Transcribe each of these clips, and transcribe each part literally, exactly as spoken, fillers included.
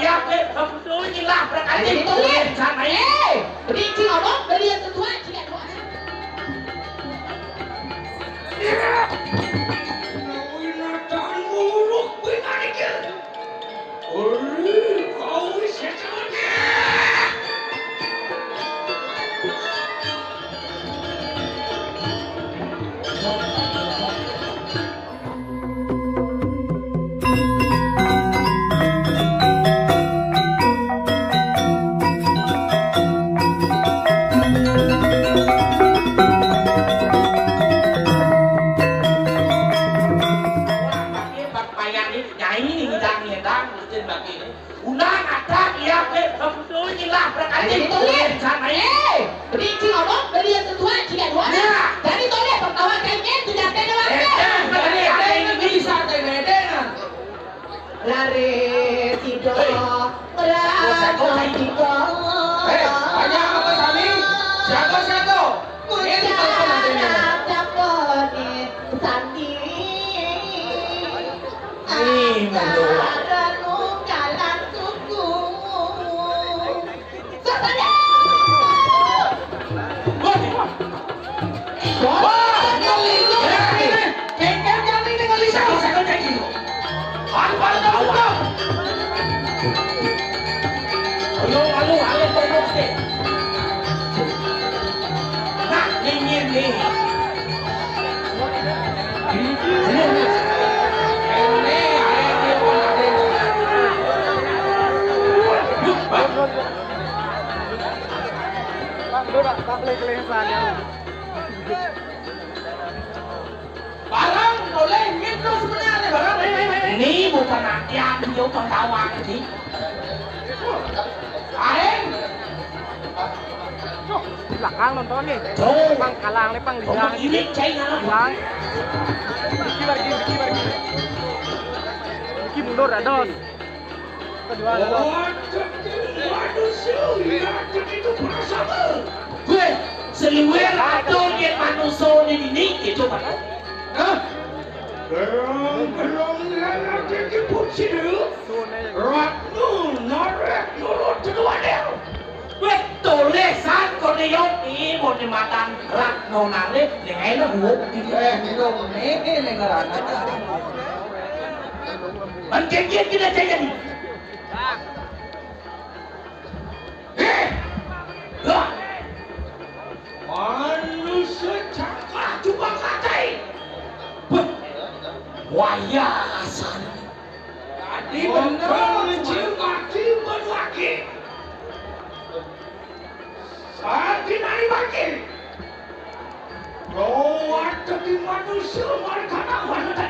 Ya, kowe betul nyilah berkati. Ayo, tulis. Sana, eh. Beri cing ngomong, beri yang sesuai, cing ngomong. Kowe natah muluk kowe nganiki. Ora, kowe sesuai. Nyai ngidang-ngidang, mesti bagi ini. Unang ada iya ke betul nyilah berkati. Ayo, tulis. Sana, eh. Beri cing ngomong, beri yang sesuai, cing ngomong. Ya. Jadi tulis pertama kali itu jatuh doang. Eh, eh, beri ada yang bisa teh, eh, dengan. Lare sida. Hei. Merana sida. Hei, banyak apa, Sami? Siapa, siapa? Ini telepon adanya. Dapat sandi. Ih, mulu. Aranu kalan suku. Sasana. Wah. Wah, ngelindur kali ini. Kengken kali ini ngelindur. Satu, satu, cek dulu. Aduh, aduh, aduh, aduh. Ayo, ayo, ayo, tolong, sih. Nah, ini, ini. Ini, ini. Ini, ayo, ayo, ayo. Bang, udah, Bang, keliling-keliling sana. Barang boleh nyentuh sebenarnya, barang. Hei, hei, hei, hei. Ini bukan latihan, dia penggawa ini. Aing. Tuh, di belakang nonton nih. Tuh. Pang kalang nih, pang. Pang hilang. Ini cai ngalah. Hilang. Diki lagi, diki lagi. Diki mundur, ados. Kedua, ados. Waduh, manusia, ya, itu perasaan. Gue, seliwer atau dia manusia di ini, gitu, Pak. Hah? Belum, belum, ya, ya, dia pucil. Ratnu, narik, nurut, kedua dia. Weh, tulisan kono yo, ih, mau dimakan Ratno Narip, ning ae lho, Bu. Eh, minum, nih, nih, ngarana. Mangke kita jadi. Eh! Lah! Manusia cakah cuma katai. Beh, wayah asal. Tadi bener, cium hati, berlaki. Saat dinari bagi. Rawat demi manusia, margana wanita.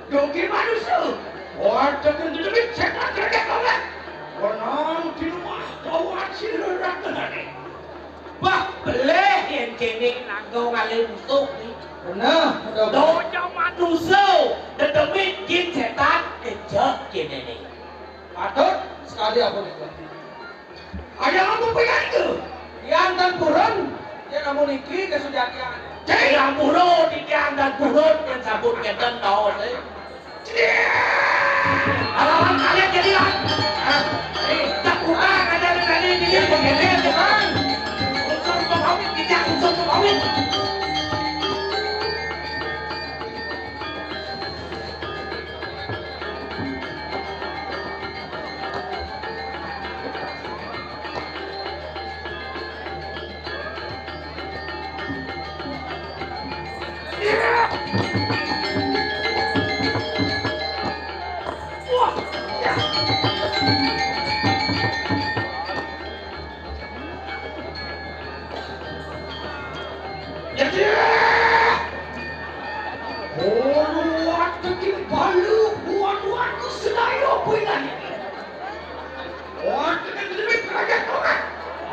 Dugi manusia. Rawat demi demi setan kerja kawat. Wenang di rumah, rawat si lerak tengahnya. Wah, beleh yang kene nanggo ngalih musuh ni. Bener, betul. Donya manusia, dedemit jin setan, ejek kene ni. Patut sekali apa itu? Ada apa pilihan itu? Yang dan purun, yang namun iki kesujatian. Cek yang purun, iki yang dan purun, yang sabut ngeten tahu saya. Alawan kalian jadi lah. Eh, tak kurang ada dari tadi ini. Yang begini, bukan. Unsur pemawit, kita unsur pemawit. Jadi, oh, watekin balu, buat waktu sedayo bulan. Watekin lebih kerajaan orang.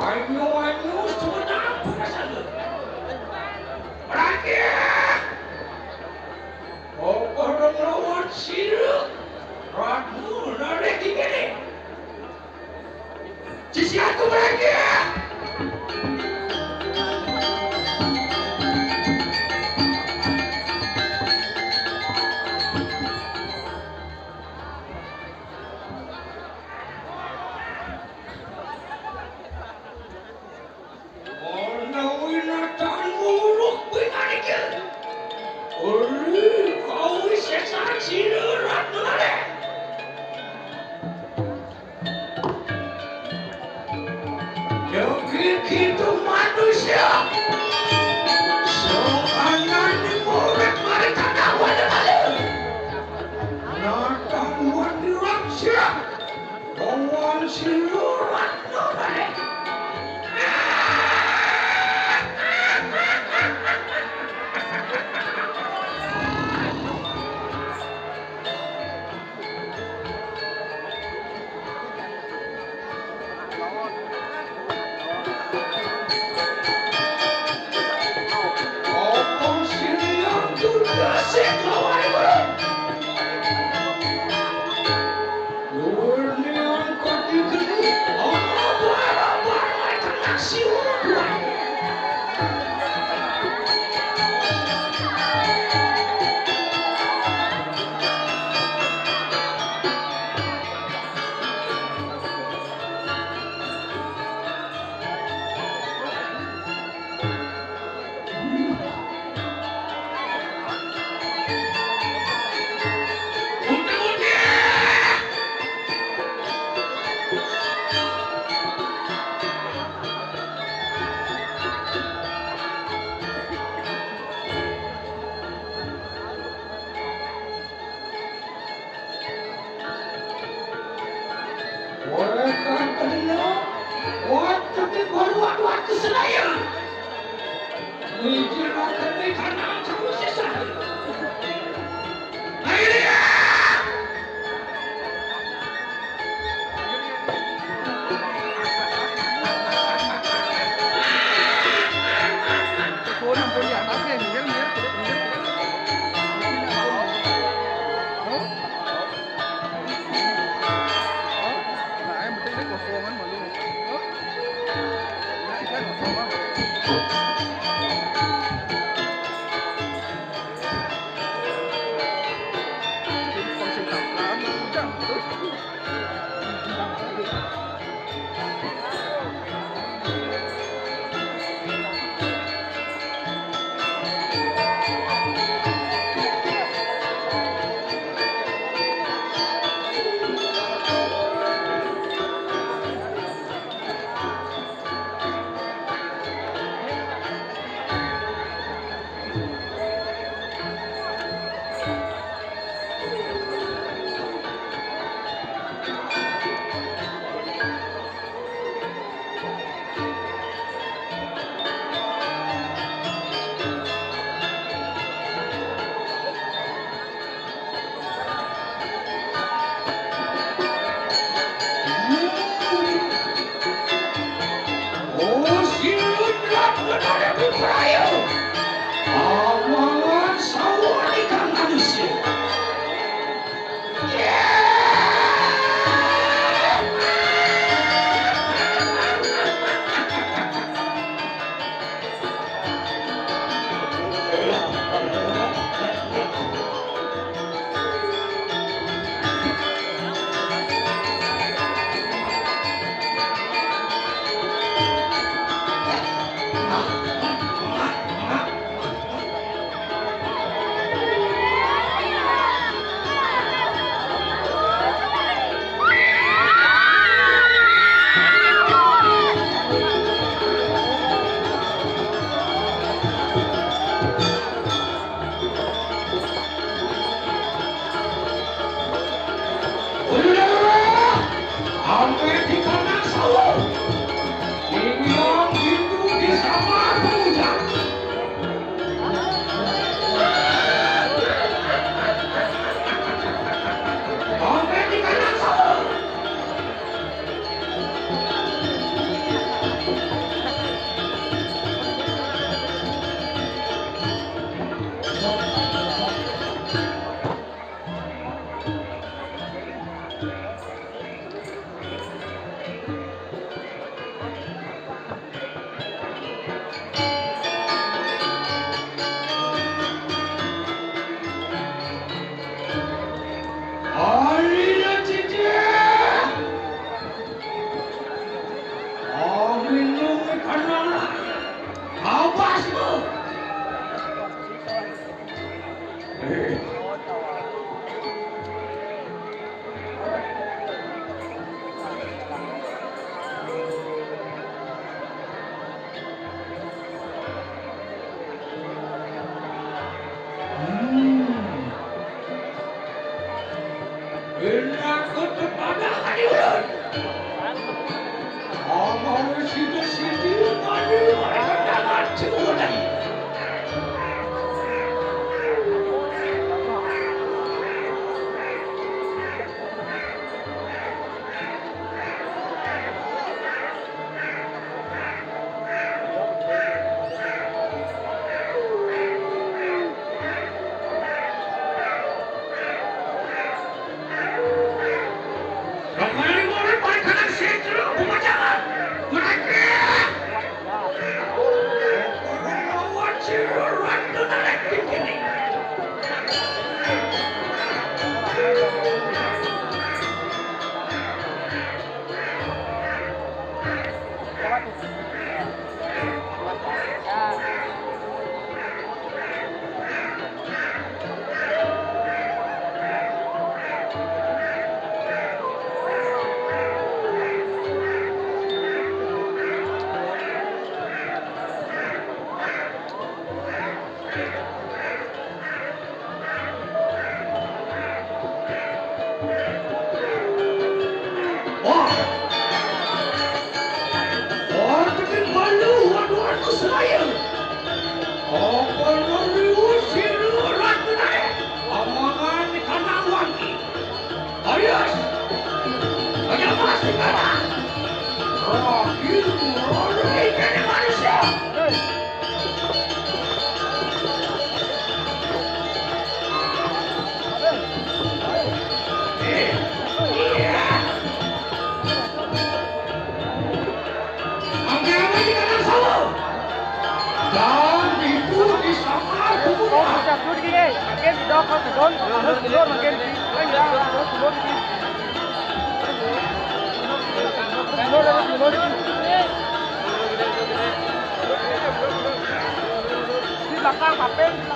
Ayo, ayo, sebenarnya apa saja. Rakyat. Apa orang lawan sila? Ragu, narik ini. Sisi aku mereka. Jadi gitu manusia. Soalan murid mereka kawan balik. Natang wandiran siap. Kawan siluran nobalik. Orang kena waktu ke baru waktu aku selayang. Meja akan ditanam terus sisa. Ayo dia. Wah. Wah, tekan balu, waduh, waduh, seraya. Apa nariu siru ratu naik? Amangan di kandang wangi. Arius. Aja masih kalah. Roh, itu, roh, lu ikan manusia. Di belakang, Kapten.